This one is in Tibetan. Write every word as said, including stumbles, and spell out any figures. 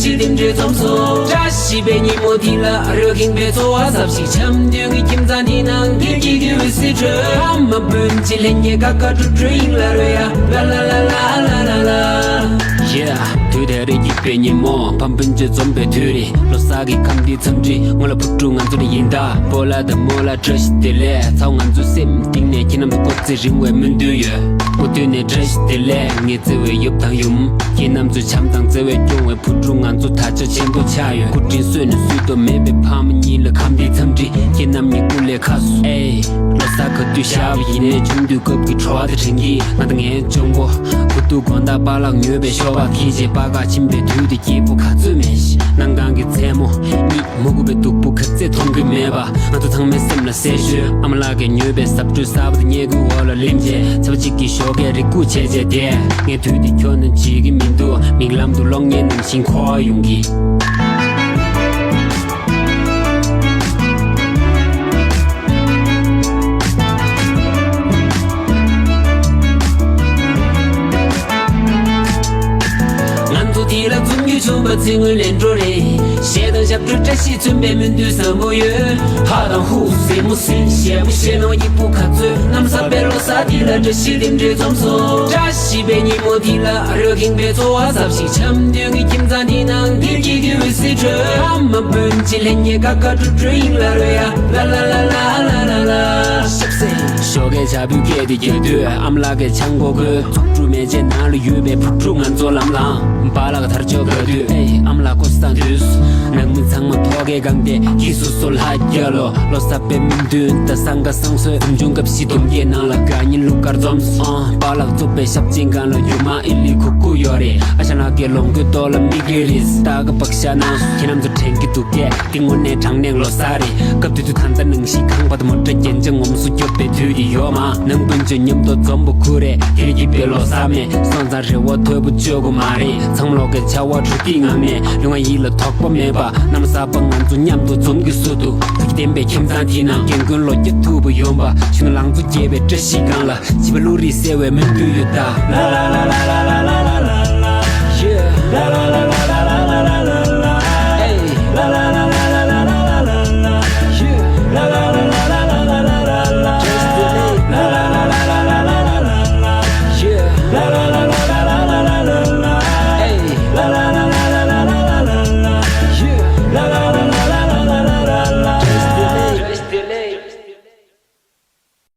ཞིག་དེ་འདྲའི་འཛོམས་སོ། བཀྲ་ཤིས་པའི་ཉིན་མོ་འདི་ལ་རོལ་གིན་པའི་ཚོར་བ་ཟབ་ཞིག་འཆམ་མཐུན་གྱི་ཁྱིམ་ཚང་འདི་ནང་འདིར་སྐྱིད་སྐྱིད་འོད་ཟེར་འཕྲོས། ཨ་མ་སྤུན་མཆེད་ལྷན་རྒྱས་ཀ་ཀ་ཀྲུ་ཀྲུ་ཡིན་ལ་རོལ་ཡ་ལ་ལ་ལ་ལ་ལ་ལ་ལ། Yeah དུས་དེ་རེད། སྐྱིད་པའི་ཉིན་མོ་ཕ་སྤུན་མཆེད་འཛོམས་པའི་དུས་རེད། ལོ་གསར་གྱི་ཁམས་འདིའི་འཚམས་འདྲི་སྔོན་ལ་བུ་ཕྲུག་ང་ཚོ་ནི་ཡིན་ད། སྤོ་ལགས་དང་རྨོ་ལགས་བཀྲ་ཤིས་བདེ་ལེགས། ཚའོ་ང་ཚོའི་སེམས་གཏིང་ནས་ཁྱེད་རྣམ་ཚོ་སྐུ་ཚེ་རིང་བའི་སྨོན་འདུན་ཡོད། མུ་མཐུད་ནས་བཀྲ་ཤིས་བདེ་ལེགས། ངའི་བརྩེ་བའི་ཡབ་དང་ཡུམ། ཁྱེད་རྣམ་ཚོས་བྱམས་དང་བརྩེ་བས་སྐྱོང་བའི་བུ་ཕྲུག་ང་ཚོ་ད་ཆ་ཆེན་པོ་ཆགས་ཡོད། སྐུ་དྲིན་གསོས་ནས་བསུ་དོ་མེད་པའི་ཕ་མ་གཉིས་ལ་ཁམས་འདིའི་འཚམས་འདྲི། ཁྱེད་རྣམ་གཉིས་སྐུ་ལས་ཁག་སོང་། ཨེ། ལོ་གསར་ག་དུས་ཤར་བ་ཡིན་ནའི་ཆུང་དུས་སྐབས་ཀྱི་བྲོ་བ་དེ་དྲན་གྱིས། ང་དང་ངའི་གཅུང་པོ་དགུ་ཐུག་དགོང་དག་པཱ་ལགས་ཉོས་པའི་ཤོ་སྦག་གིས་བྱས། པར་ཁ་ཕྱིན་པའི་དུས་དེ་སྐྱིད་པོ་ག་ཚོད་མེད་ཤི། གནམ་གང་གི་མཚན་མོ་གཉིད་མ་ཁུག་པའི་སྡུག་པོ་ག་ཚད་མཐོང་གི་མེད་པ། ང་ཚོ་ཚང་མའི་སེམས་ལ་གསལ་ཤོས། ཨ་མ་ལགས་ཀྱིས་ཉོས་པའི་གཟབ་སྤྲོས་གསར་པ་དེ་སྙེ་ཁུའི་འོག་ལ་ལིམ་བྱས། ཚེས་པ་གཅིག་གི་ཞོགས་ཀས་རེ་སྒུག་བྱས་བྱས་བསྡད། ངས་དུས་དེ་འཁྱོར་ན་བརྗེད་ཀྱི་མི་འདུག་མིག་ལམ་དུ་གློག་བརྙན་ནང་བཞིན་འཁོར་བ་ཡོང་གི། ང་ཚོ་དེ་ལ་འཛོམས་རྒྱུ་བྱུང་བ་ཚེ་སྔོན་ལས་འགྲོ་རེད། གཞས་དང་ཞབས་བྲོ་བཀྲ་ཤིས་མཚོན་པའི་སྨོན་འདུན་ཟབ་མོ་ཡོད། ཧ་དང་ཧུ་ཟེ་མོ་ཟེ་གཞས་མོ་གཞས་ནོ་ཡིག་པོ་ག་ཚོད། གནམ་ས་པའི་ལོ་གསར་འདི་ལ་བཀྲ་ཤིས་དེ་འདྲའི་འཛོམས་སོ། བཀྲ་ཤིས་པའི་ཉིན་མོ་འདི་ལ་རོལ་གིན་པའི་ཚོར་བ་ཟབ་ཞིག་འཆམ་མཐུན་གྱི་ཁྱིམ་ཚང་འདི་ནང་འདིར་སྐྱིད་སྐྱིད་འོད་ཟེར་འཕྲོས། ཨ་མ་སྤུན་མཆེད་ལྷན་རྒྱས་ཀ་ཀ་ཀྲུ་ཀྲུ་ཡིན་ལ་རོལ་ཡ་ལ་ལ་ལ་ལ་ལ་ལ་ལ། ཞོགས་ཀས་བྱ་སྤུའི་སྐད་དེ་རྒྱག་དུས་ཨ་མ་ལགས་ཀྱིས་ཆང་སྒོ་གོན། ཚོགས་དྲུག་མེ་ལྕེ་ནང་ལ་ཡོད་པའི་བུ་ཕྲུག་ང་ཚོ་ལམ་ལངས། པཱ་ལགས་དར་ལྕོག་ག་དུས་ཨེ་ཨ་མ་ལགས་ཀོ་སི་དང་དུས། ནང་མི་ཚང་མ་ཐོག་ཁའི་སྒང་སྟེང་གིས་སོ་སོ་ལ་རྒྱག་ལོ། ལོ་གསར་པའི་སྨོན་འདུན་དང་སང་ག་སང་སོའི་འཛུམ་ཆུང་སྐབས་ཤིག་སྡོམ་སྐྱེས་ནང་ལ་དགའ་ཉིན་ལུག་དཀར་འཛོམས་སོང་། པཱ་ལགས་གཙུག་པའི་ཞབས་ཆེན་སྒང་ལ་རྒྱུ་མ་ཨི་ལི་ཁུ་ཁུ་ཡོད་རེད། ཨ་ཞང་ལགས་ཀྱི་ལོངས་སྐུའི་ཏོག་ལ་མིག་རིལ་རིལ་སྟག་ག་པག་ཤ་ནང་ཁྱེད་རྣམ་ཚོ་དྲན་གྱི་འདུག་གས། དེ་དངོས་གནས་དྲང་གནས་ལོ་གསར་རེད། སྐབས་དེ་དུས་ད་ལྟ་ནང་བཞིན་ཁང་པ་དང་མོ་ཊ་རྒྱན་ཆ་ངོམ་སོ་རྒྱོབ་པའི་དུས་དེ་ཡོད་མ། ནང་སྤུན་མཆེད་མཉམ་དུ་འཛོམས་པ་ཁུ་རེ་དེ་སྐྱིད་པའི་ལོ་གསར་མེད། སོང་ཙང་རེ་བ་དོད་པོ་བཅོལ་དགོས་མ་རེད། ཚང་མ་ལོག་གི་ཆར་པ་དྲོ་སྐྱིད་ངང་ནས་ལུས་ངག་ཡིད་ལ་དོགས་པ་མེད་པ། གནམ་ས་པ་ང་ཚོ་མཉམ་དུ་འཛོམས་ཀྱི་སུ་འདུག་ཐུགས་ལྡན་པའི་ཁྱིམ་ཚང་དེའི་ནང་རྒན་རྒོན་ལོ་བརྒྱ་ཐུབ་པ་ཡོང་བ། ཆུ་ནང་ལང་ཚོ་རྒྱས་པའི་བཀྲ་ཤིས་སྒང་ལ་བྱིས་པ་བློ་རིག་གསལ་བའི་སྨོན་འདུན་ཡོད་ད། ལ་ལ་